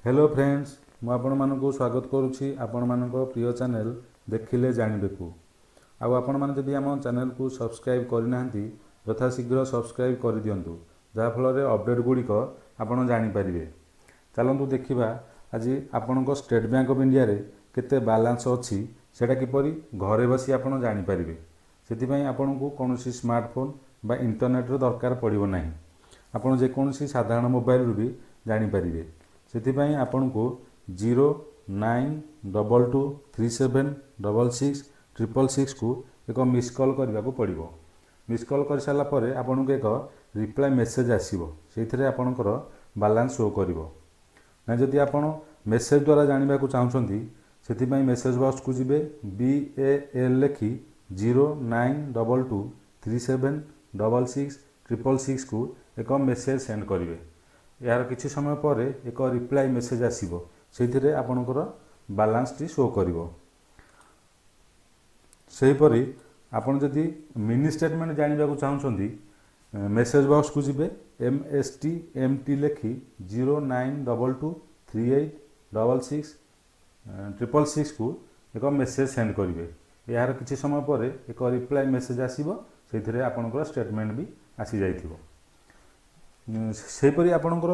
Hello friends, ମୁଁ ଆପଣମାନଙ୍କୁ ସ୍ୱାଗତ କରୁଛି ଆପଣମାନଙ୍କ ପ୍ରିୟ ଚ୍ୟାନେଲ୍ ଦେଖିଲେ ଜାଣିବେକୁ। ଆଉ ଆପଣମାନେ ଯଦି ଆମ ଚ୍ୟାନେଲକୁ ସବସ୍କ୍ରାଇବ୍ କରିନାହାନ୍ତି, ଯଥାଶୀଘ୍ର ସବସ୍କ୍ରାଇବ୍ କରିଦିଅନ୍ତୁ, ଯାହାଫଳରେ ଅପଡ଼େଟ୍ ଗୁଡ଼ିକ ଆପଣ ଜାଣିପାରିବେ। ଚାଲନ୍ତୁ ଦେଖିବା, ଆଜି ଆପଣଙ୍କ ଷ୍ଟେଟ୍ ବ୍ୟାଙ୍କ ଅଫ୍ ଇଣ୍ଡିଆରେ କେତେ ବାଲାନ୍ସ ଅଛି, ସେଇଟା କିପରି ଘରେ ବସି ଆପଣ ଜାଣିପାରିବେ। ସେଥିପାଇଁ ଆପଣଙ୍କୁ କୌଣସି ସ୍ମାର୍ଟଫୋନ୍ ବା ଇଣ୍ଟରନେଟ୍ର ଦରକାର ପଡ଼ିବ ନାହିଁ। ଆପଣ ଯେକୌଣସି ସାଧାରଣ ମୋବାଇଲରୁ ବି ଜାଣିପାରିବେ। ସେଥିପାଇଁ ଆପଣଙ୍କୁ 09223766666କୁ ଏକ ମିସ୍ କଲ୍ କରିବାକୁ ପଡ଼ିବ। ମିସ୍ କଲ୍ କରିସାରିଲା ପରେ ଆପଣଙ୍କୁ ଏକ ରିପ୍ଲାଏ ମେସେଜ୍ ଆସିବ। ସେଇଥିରେ ଆପଣଙ୍କର ବାଲାନ୍ସ ଶୋ କରିବ ନା। ଯଦି ଆପଣ ମେସେଜ୍ ଦ୍ୱାରା ଜାଣିବାକୁ ଚାହୁଁଛନ୍ତି, ସେଥିପାଇଁ ମେସେଜ୍ ବକ୍ସକୁ ଯିବେ, BAL ଲେଖି 09223766666କୁ ଏକ ମେସେଜ୍ ସେଣ୍ଡ କରିବେ। ଏହାର କିଛି ସମୟ ପରେ ଏକ ରିପ୍ଲାଏ ମେସେଜ୍ ଆସିବ। ସେଇଥିରେ ଆପଣଙ୍କର ବାଲାନ୍ସଟି ଶୋ କରିବ। ସେହିପରି ଆପଣ ଯଦି ମିନି ଷ୍ଟେଟମେଣ୍ଟ ଜାଣିବାକୁ ଚାହୁଁଛନ୍ତି, ମେସେଜ୍ ବକ୍ସକୁ ଯିବେ, MSTMT ଲେଖି 09223866666କୁ ଏକ ମେସେଜ୍ ସେଣ୍ଡ କରିବେ। ଏହାର କିଛି ସମୟ ପରେ ଏକ ରିପ୍ଲାଏ ମେସେଜ୍ ଆସିବ। ସେଇଥିରେ ଆପଣଙ୍କର ଷ୍ଟେଟମେଣ୍ଟ ବି ଆସିଯାଇଥିବ। ସେହିପରି ଆପଣଙ୍କର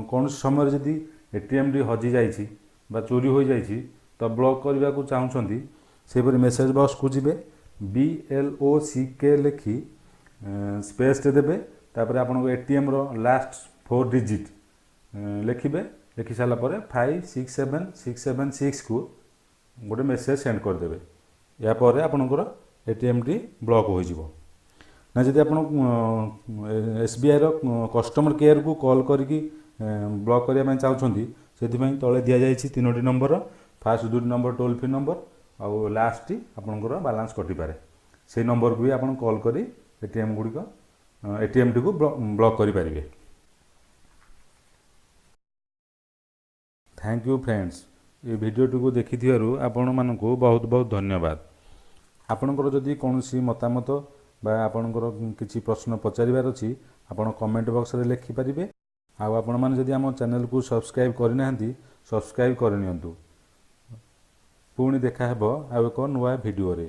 କୌଣସି ସମୟରେ ଯଦି ଏଟିଏମ୍ଟି ହଜିଯାଇଛି ବା ଚୋରି ହୋଇଯାଇଛି, ତ ବ୍ଲକ୍ କରିବାକୁ ଚାହୁଁଛନ୍ତି, ସେହିପରି ମେସେଜ୍ ବକ୍ସକୁ ଯିବେ, BLOCK ଲେଖି ସ୍ପେସ୍ଟେ ଦେବେ। ତାପରେ ଆପଣଙ୍କ ଏଟିଏମ୍ର ଲାଷ୍ଟ ଫୋର୍ ଡିଜିଟ୍ ଲେଖିବେ। ଲେଖି ସାରିଲା ପରେ 567676କୁ ଗୋଟେ ମେସେଜ୍ ସେଣ୍ଡ କରିଦେବେ। ଏହାପରେ ଆପଣଙ୍କର ଏଟିଏମ୍ଟି ବ୍ଲକ୍ ହୋଇଯିବ ନା। ଯଦି ଆପଣ ଏସ୍ବିଆଇର କଷ୍ଟମର କେୟାରକୁ କଲ୍ କରିକି ବ୍ଲକ୍ କରିବା ପାଇଁ ଚାହୁଁଛନ୍ତି, ସେଥିପାଇଁ ତଳେ ଦିଆଯାଇଛି ତିନୋଟି ନମ୍ବର। ଫାଷ୍ଟ ଦୁଇଟି ନମ୍ବର ଟୋଲ୍ ଫ୍ରି ନମ୍ବର, ଆଉ ଲାଷ୍ଟଟି ଆପଣଙ୍କର ବାଲାନ୍ସ କଟିପାରେ। ସେଇ ନମ୍ବରକୁ ବି ଆପଣ କଲ୍ କରି ଏଟିଏମ୍ ଗୁଡ଼ିକ ଏଟିଏମ୍ଟିକୁ ବ୍ଲକ୍ କରିପାରିବେ। Thank you friends. ଏ ଭିଡ଼ିଓଟିକୁ ଦେଖିଥିବାରୁ ଆପଣମାନଙ୍କୁ ବହୁତ ବହୁତ ଧନ୍ୟବାଦ। ଆପଣଙ୍କର ଯଦି କୌଣସି ମତାମତ ବା ଆପଣଙ୍କର କିଛି ପ୍ରଶ୍ନ ପଚାରିବାର ଅଛି, ଆପଣ କମେଣ୍ଟ ବକ୍ସରେ ଲେଖିପାରିବେ। ଆଉ ଆପଣମାନେ ଯଦି ଆମ ଚ୍ୟାନେଲକୁ ସବସ୍କ୍ରାଇବ୍ କରିନାହାନ୍ତି, ସବସ୍କ୍ରାଇବ୍ କରିନିଅନ୍ତୁ। ପୁଣି ଦେଖାହେବ ଆଉ ଏକ ନୂଆ ଭିଡ଼ିଓରେ।